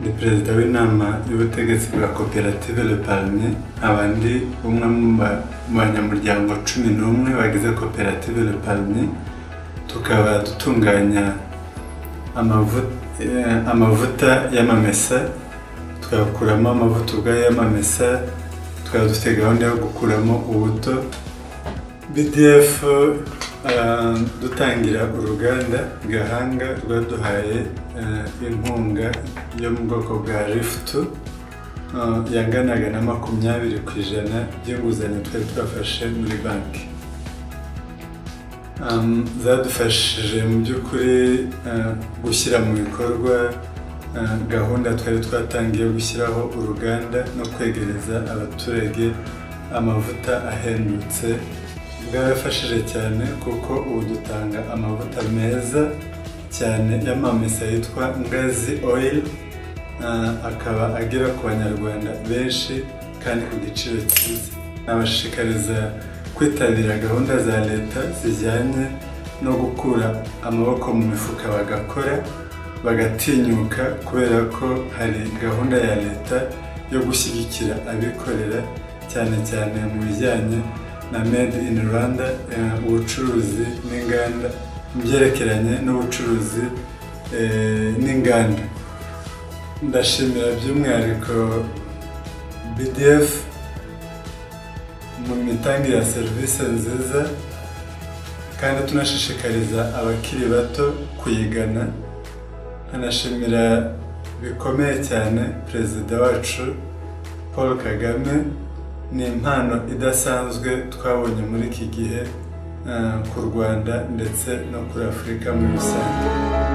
Ndi perezida w'inama y'ubutegetsi bwa Koperative Le Palmier, nkaba ndi umwe mu banyamuryango 11 bagize Koperative Le Palmier. Tukaba dutunganya amavuta y'amamesa, tukayakuramo amavuta ubwayo y'amamesa, tukaba dufite gahunda yo gukuramo ubuto. BDF dutangira uruganda Gahanga rwaduhaye inkunga yo mu bwoko bwa RIFT yanganaga na 20% by'inguzanyo twari twafashe muri banki. Zadufashije mu by'ukuri gushyira mu bikorwa gahunda twari twatangiye yo gushyiraho uruganda no kwegereza abaturage amavuta ahendutse. Bwarafashije cyane kuko ubu dutanga amavuta meza cyane y'amamesa yitwa Ngazi Oil, akaba agera ku Banyarwanda benshi kandi ku giciro cyiza. Nabashishikariza kwitabira gahunda za leta zijyanye no gukura amaboko mu mifuka, bagakora, bagatinyuka, kubera ko hari gahunda ya leta yo gushyigikira abikorera, cyane cyane mu bijyanye na Made in Rwanda, ubucuruzi n'inganda, mu byerekeranye n'ubucuruzi n'inganda. Ndashimira by'umwihariko BDF mu mitangire ya serivisi nziza, kandi tunashishikariza abakiri bato kuyigana. Nkanashimira bikomeye cyane perezida wacu Paul Kagame. Ni impano idasanzwe twabonye muri iki gihe ku Rwanda ndetse no kuri Afurika muri rusange.